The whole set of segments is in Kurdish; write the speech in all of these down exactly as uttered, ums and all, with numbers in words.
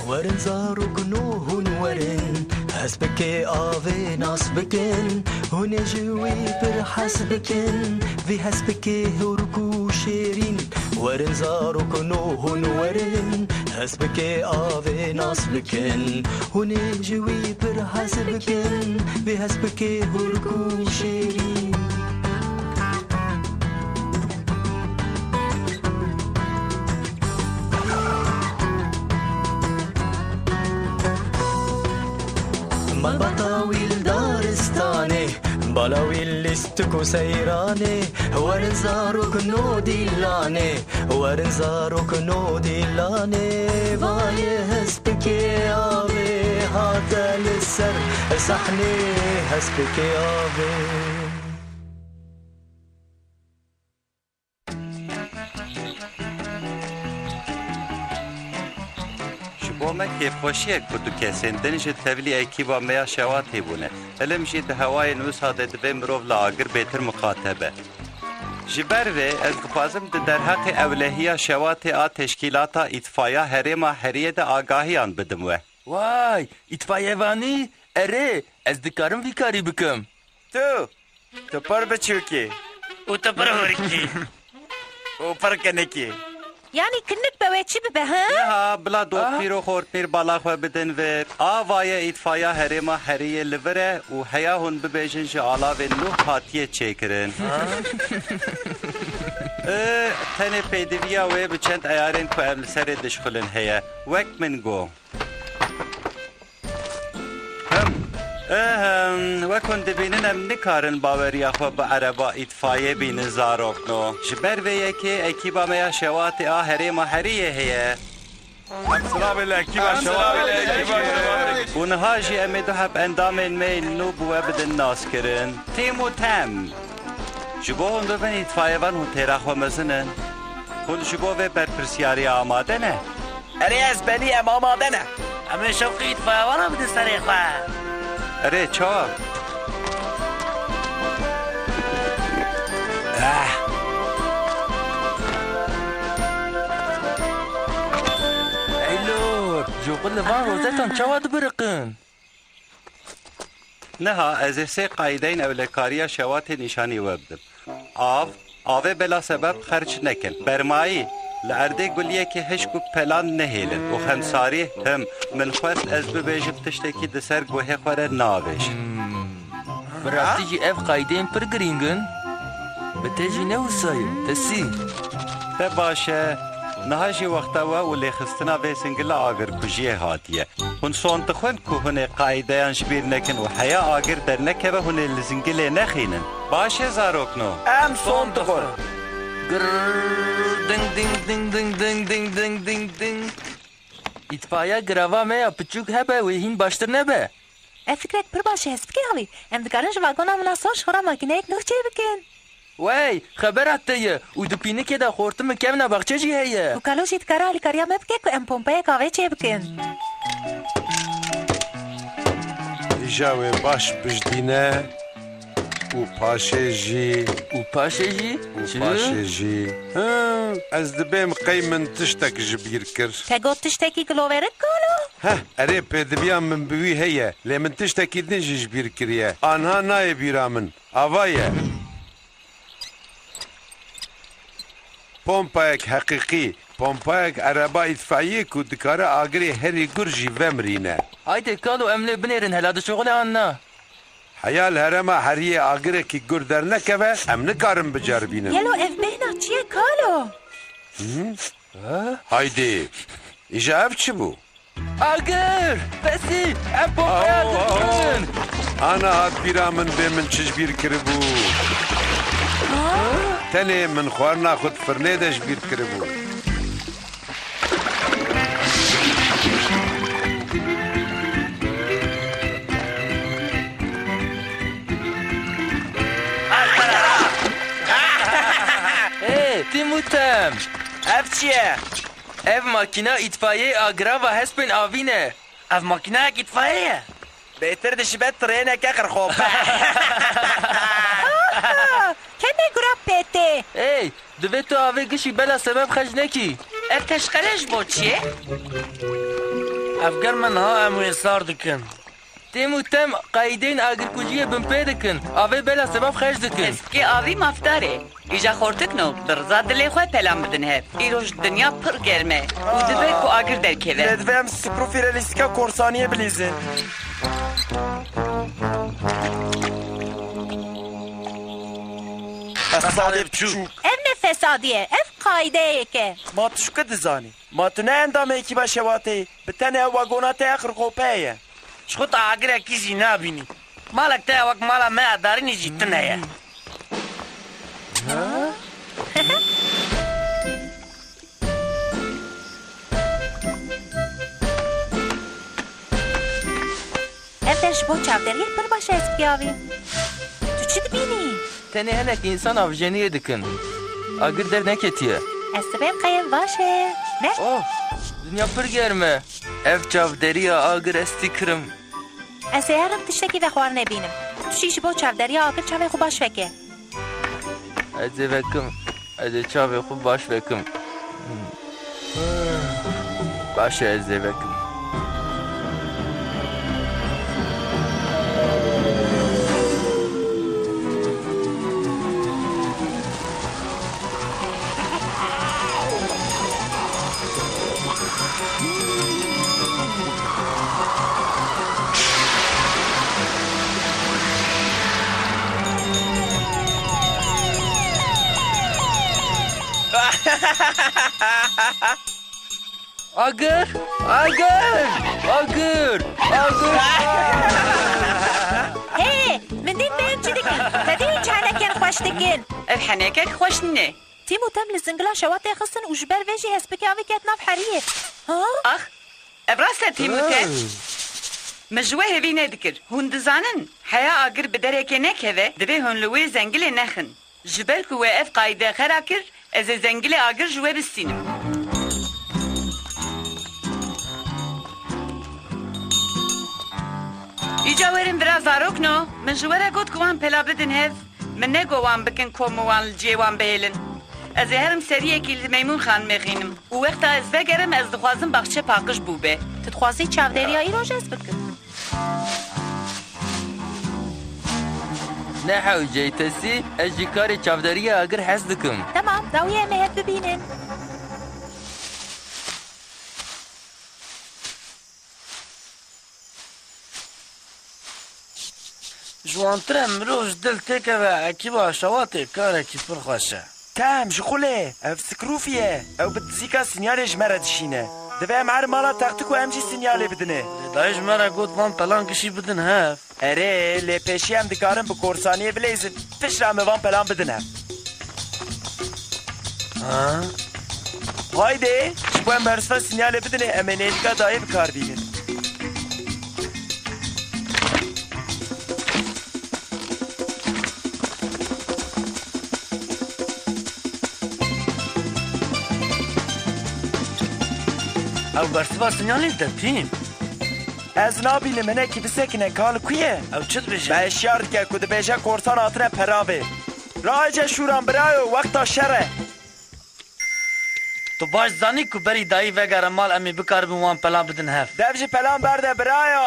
Werin zarokno hûn werin, hespikê avê nas bikin, hûn ê ji wî pir hez bikin, vî hespikê hûrk û şêrîn. Werin zarokno hûn werin, hespikê avê nas bikin, hûn ê ji wî pir hez bikin, vî hespikê hûrk û şêrîn. Malbata wî li daristanê, bala wî lîstik û seyranê, werin zarokno dîlanê, werin zarokno dîlanê, vayê hespikê avê hate li ser sahnê, hespikê avê. Ji bo me kêfxweşî ye ku du kesên din ji tevlî ekîba me ya Şewatê bûne. Ilim jî di hewayên wisa de divê mirov li agir bêtir miqate be. Ji ber vê ez dixwazim di derheqê ewlehiya Şewatê a Teşkîlata Îtfaya Herêma Heriyê de agahiyan bidim we. Way, îtfayevanî? Erê, ez dikarim vî karî bikim. Tu, tu pir biçûk î. Û tu pir hûrik î. Û pir kinik î. Yanî kinik be wê çi bibe, ha? Niha bila Ah. dotpîr û xortpîr bala xwe bidin vir. Ava ye îtfaya herêma heriyê li vir e û heya hûn bibêjin ji alavên nû hatiye çêkirin. Ê, tenê pêdiviya wê bi çend eyarên ku em li serê dişxulin heye. Wek min got. Him. Ehem, wek hûn dibînin em nikarin baweriya xwe bi ereba îtfayê bînin zarokno. Ji ber vê yekê ekîba me ya Şewatê a herêma heriyê heye. Em silavê li ekîba Em Şewatê silavê li dikin. ekîba Şewatê dikin. Û niha jî em ê du heb endamên me yên nû bi we bidin naskirin. Tîm û Tem. Ji bo hûn bibin îtfayevan hûn têra xwe mezin in. Hûn ji bo vê berpirsiyariyê amade ne? Erê ez benî em amade ne. Em ê şewqî îtfayevana bidin serê xwe. Erê çawa? Eh. Ey lor, joqil li van rozetan çawa dibiriqin? Niha ez ê sê qaîdeyên ewlekariya Şewatê nîşanî we bidim. Av, avê bela sebeb xerç nekin. Bermayî, li erdê guliyekê hişk û pelan nehêlin. Û xemsarî, him, min xwest ez bibêjim tiştekî di ser guhê xwe re navêjin. Hmm. Bi rastî jî ev qaîdeyên pir girîng in. Bi te jî ne wisa ye, Tesî? Te baş e. Niha jî wexta we û lêxistina vê zingila agirkujiyê hatiye. Hûn sond dixwin ku hûn ê qaîdeyan ji bîr nekin û heya agir dernekeve hûn ê li zingilê nexînin. Baş e zarokno? Em sond dixwin. Girr, ding, ding, ding, ding. Îtfaya girava me ya piçûk hebe, wê hîn baştir nebe. Ev fikrek pir baş e, hespikê avî. Em dikarin ji vagona min a sor ji xwe re makîneyek nû çêbikin. Wey, xebera te ye. Û di pînikê de xortimê kevna baxçe jî heye. Û kalo jî dikare alîkariya me bike ku em pompeyek avê çêbikin. Îja wê baş bijdîne û paşê jî. Û paşê jî? Û Çi? Paşê jî. Hı, ez dibêm qey min tiştek ji bîr kir. Te got tiştekî giloverik kalo? Heh, erê pêdiviya min bi wî heye, lê min tiştekî din jî ji bîr kiriye. Anha nayê bîra min. Ava ye. Pompayek heqîqî, pompayek ereba îtfaiyê ku dikare agirê herî gur jî vemirîne. Haydi kalo em lê binêrin hela dişuxile an na? Heya li herêma heriyê agirekî gur dernekeve, em nikarin biceribînin. Gelo ev bêhna çi ye kalo? Hı? Ha? Haydi, îja ev çi bû? Agir! Tesî! Ev pompaya Aw, aw. Ana hat bîra min bê min çi ji bîr kiribû. Tenê min xwarina xwe di firnê de ji bîr kiribû. Ê, Tîmûtem! Ev çi ye? Ev makîna îtfayê a girava hespên avî ne. Ev makînayek îtfayê ye. Bêtir dişibe trêneke qirxope. Kene gura pêtê. Ey, divê tu avê gişî bela sebeb xerc nekî. Ev keşqele ji bo çi ye? Ev germ e, niha em wê sar dikin. Tim û Tem qayîdeyên agirkujiyê binpê dikin. Avê bela sebab xerc dikin. Hespikê avî mafdar e. Îja xortikno, bi riza dilê xwe pelan bidin hev. Îroj dinya pir germ e û dibe ku agir derkeve. Lê divê em sikrûfî re lîstika korsaniyê bilîzin. Fesadê biçûk. Ev ne fesadî ye, ev qaîdeyek e. Ma tu ji ku dizanî? Ma tu ne endamê ekîba Şewatê yî? Bi tenê ew wagona te ya xirxopeyê ye. Ji xwe tu agirekî jî nabînî. Malek te ya wek mala me ya darînî jî tune ye. Ev der ji bo çavderiyê pir baş e, hespikê avî. Tu çi dibînî? Tenê hinek însan avjeniyê dikin. Agir derneketiye. Ez dibêm qeyim baş e. Ne? Oh, dinya pir germ e. Ev çavderiya agir ez tî kirim. Ez ê herim tiştekî vexwarinê bînim. Tu jî ji bo çavderiya agir çavê xwe baş veke. Ez ê vekim. Ez ê çavê xwe baş vekim. Baş e, ez ê vekim. Agir! Agir! Agir! Agir! Hey! Min dît te hîn çi dikin? Te dî hîn çi henekên xweş dikin? Ev henekek xweş nîne. Tim û Tem li zingila Şewatê xistin û ji ber vê jî hespikê avî ket nav heriyê. Ha? Ax, ev rast e Tim û Tem. Min ji we hêvî nedikir. Hûn dizanin, heya agir bi derekê nekeve, divê hûn li wê zengilê nexin. Ji ber ku we ev qaîde xera kir, ez ê zengilê agir ji we bistînim. Îca werin bira zarokno, min ji we re got ku wan pela bidin hev. Min negot wan bikin kom û wan li cihê wan bihêlin. Ez ê herim seriyekî li Meymûn Xanimê xînim û wexta ez vegerim ez dixwazim baxçe paqij bûbe. Tu dixwazî çavdêriya îroj ez bikim? Ne hewce, Tesî, ez ji karê çavdêriya agir hez dikim. Temam, dawiyê em ê hev bibînin. Ji wan tire mirov ji dil têkeve, ekîba Şewatê karekî pir xweş e. Tem, ji xwe lê, ev sikrûfî ye. Ew bi dizîka sinyalê ji me re dişîne. Divê em herin mala textik û em jî sinyalê bidinê. Lê dayê ji me re got van pelan gişî bidin hev. Erê, lê pêşî em dikarin bi korsaniyê bileyzin. Piştre em ê van pelan bidin hev. Ha? Haydi, ji bo em bersiva sinyalê bidinê, em ê nêzîka dayê bi kar bînin. Ew bersiva sinyalê de tîm. Ez nabînim, hinekî bisekine, ka li ku ye? Ew çi dibêje? Me hişyar dike ku dibêje korsan hatine peravê. Raece şûran birayo, wexta şer e. Tu baş zanî ku berî dayî vegere mal em ê bikaribin wan pelan bidin hev. Dev ji pelan berde birayo.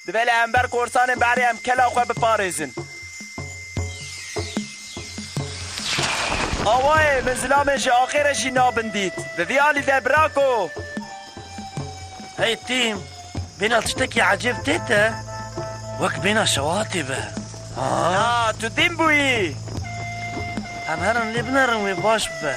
Divê li hember korsanên behrê em kela xwe biparêzin. Awayê min zilamê ji axê re jî nabin dît. Bi vî alî de birako. Hey Tim, bêhna tiştekî ecêb tê te? Wek bêhna Şewatê be. Ha? Na, tu dîn bûyî. Em herin lê binerin wê baş bibe.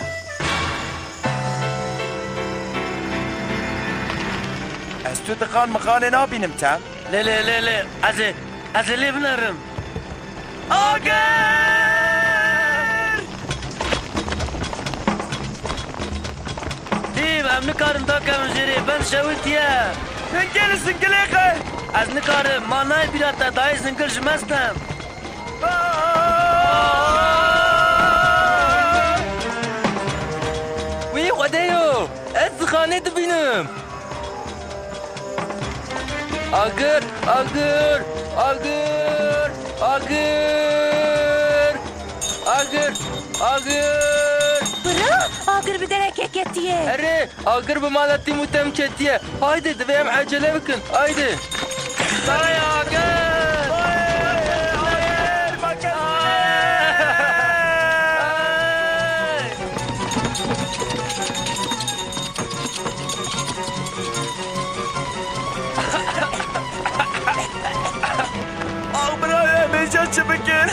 Ez tu dixan mixanê nabînim Tem. Lê, lê, lê, lê, ez ê, ez ê lê binerim. Agir! Tim, em nikarin dakevin jêrê, bend şewiltiye. Zingil, zingilê xwe. Ez nikarim, ma nayê bîra te, dayê zingil ji me stem. Wî Xwedê yo, ez zixanê dibînim. Agir, agir, agir, agir, agir, agir. Bira, agir bi dereke ketiye. Erê, agir bi mala Tîmûtem ketiye. Haydi, divê em ecele bikin. Haydi. Dayê agir! Aw birayê, em êca çi bikin?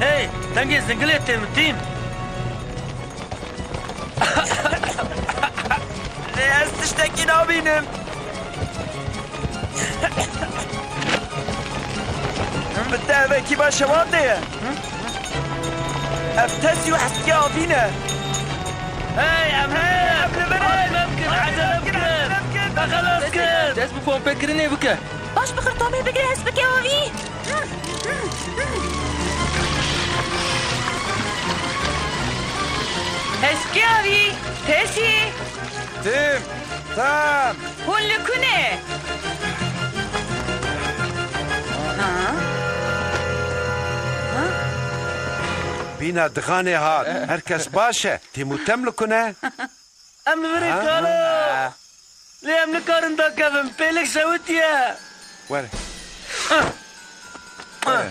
Hey, dengê zingilê tê min Tîm. Lê ez tiştekî nabînim. Bi te ev ekîba şewatê ye. Ev Tesî û Heskê Avî ne. Hey, em, hey, em li vir in. Ecele bikin, ecele bikin. Me xelas kir. Dest bi pompêkirinê bike. Baş bi xirtomê bigire, Hespikê Avî. Hespikê Avî, Tesî. Tim, Tam. Hûn li ku ne? Ha? Ha? Bîna dixanê hat. Her kes baş e. Tîmûtem li ku ne? Em li vir in, Ha? kalo. Ha. Lê em nikarin dakevin. Pêlik şewitiye. Were. Were.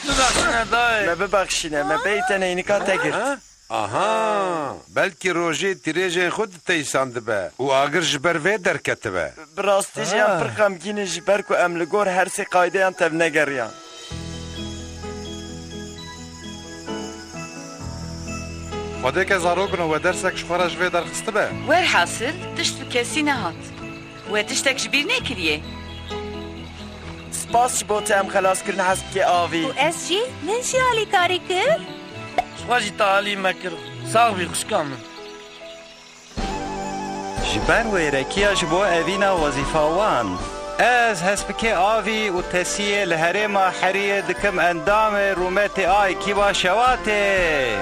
Bibexşine dayê. Me bibexşîne. Me bêyî te neynika te girt. Ha? Aha. Belkî rojê tîrêjên xwe diteyisandibe û agir ji ber vê derketibe. Bi rastî jî em Ha. pir xemgîn in ji ber ku em li gor her sê qaydeyan tevnegeriyan. Xwedêke zarokino we dersek ji xwe re ji vê derxistibe? Werhasil, tişt bi kesî nehat. We tiştek ji bîr nekiriye? Spas ji bo te em xelas kirin Hespikê Avî. Û ez jî, min jî alîkarî kir. Ji xwe jî te alî me kir. Sax bî xwişka min. Ji ber wêrekiya ji bo evîna wezîfawan, ez Hespikê Avî û Tesiyê li herêma Heriyê dikim endamê rûmetê a ekîba Şewatê.